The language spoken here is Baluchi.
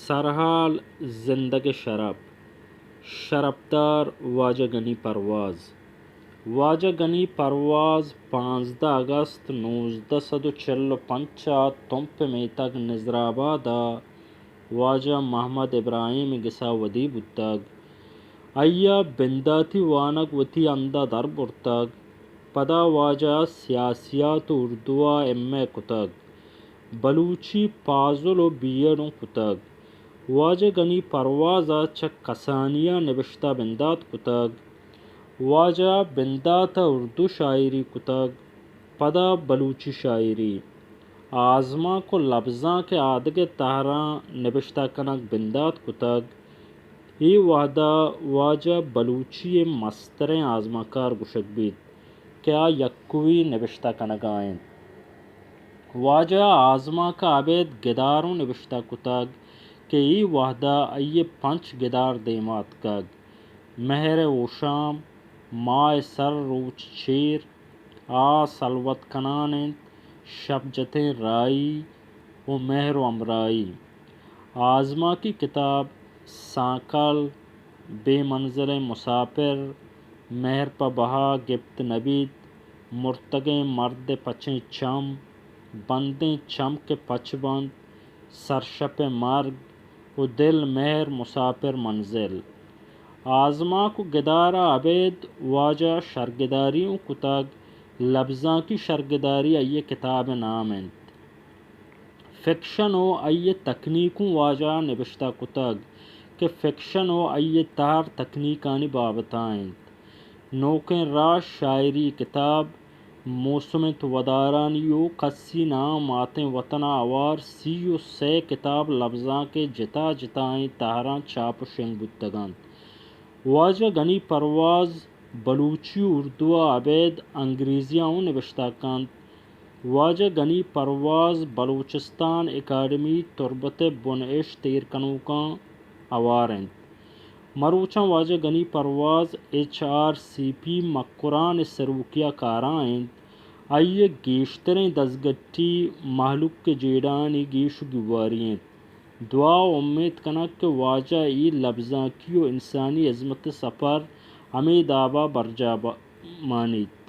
سرحال زندگ شرپ۔ شرپدار واجہ گنی پرواز۔ واجہ گنی پرواز پانزدہ اگست نوزدہ سد و چل و پنچ ء تمپ میتگ نظرآباد ء واجہ محمد ابراہیم ء گسا ودی بوتگ۔ آئی ء بنداتی وانگ وتی ہند ء در برتگ۔ پدا واجہ ء سیاسیات و اردو ء ایم اے کتگ۔ بلوچی پازل و بی ایڈ اوں کتگ۔ واجہ گنی پرواز ء چہ کسانی ء نبشتہ بندات کتگ۔ واجہ ء بندات ء اردو شاعری کتگ، پدا بلوچی شاعری۔ آزمانک و لبزانک ء آدگہ تہراں نبشتہ کنگ بندات کتگ۔ اے وہدا واجہ بلوچی ء مستریں آزمانکار گوشگ بیت کہ آ یکوئی نبشتہ کنگا انت۔ واجہ ء آزمانک ء ابید گدار اوں نبشتہ کتگ کہ اے وہدا آئی ء پنچ گدار دیما اتکگ۔ مہر ء ہوشام، ماہ ء سر روچ چیر، آ سلوت کنان انت، شپ جتیں راہی و مہر و ہمراہی۔ آزمانکی کتاب سانکل، بے منزلیں مساپر، مہر پہ بہا گپت نہ بیت، مرتگیں مرد ء پچیں چم، بندیں چم کہ پچ بنت، سرشپ ء مرگ و دل مہر مساپر منزل۔ آزمانک و گدار ء ابید واجہ شرگداری اوں کتگ، لبزانکی شرگداری آئی ء کتاب ء نام انت۔ فکشن و آئی ء تکنیک اوں واجہ ء نبشتہ کتگ کہ فکشن و آئی ء تہر تکنیکانی بابت ء انت۔ نوکیں راہ شاعری کتاب، موسم انت ودارانی و کسی نام ماتیں وطن ء ہوار سی و سئے کتاب لبزانک ء جتا جتائیں تہراں چاپ و شنگ بوتگ انت۔ واجہ گنی پرواز بلوچی و اردو ء ابید انگریزی ء اوں نبشتہ کنت۔ واجہ گنی پرواز بلوچستان اکیڈمی تربت ء بن اش تیر کنوکاں ہوار انت۔ مروچاں واجہ گنی پرواز ایچ آر سی پی مکران ء سروکی ء کاراں انت۔ آئی ء گیشتریں دزگٹی مہلوک ء جیڑہانی گیش و گیواری انت۔ دعا و امیت کنگ کہ واجہ ء اے لبزانکی و انسانی ہزمت ء سپر ہمے دابا برجاہ ب-، مانیت۔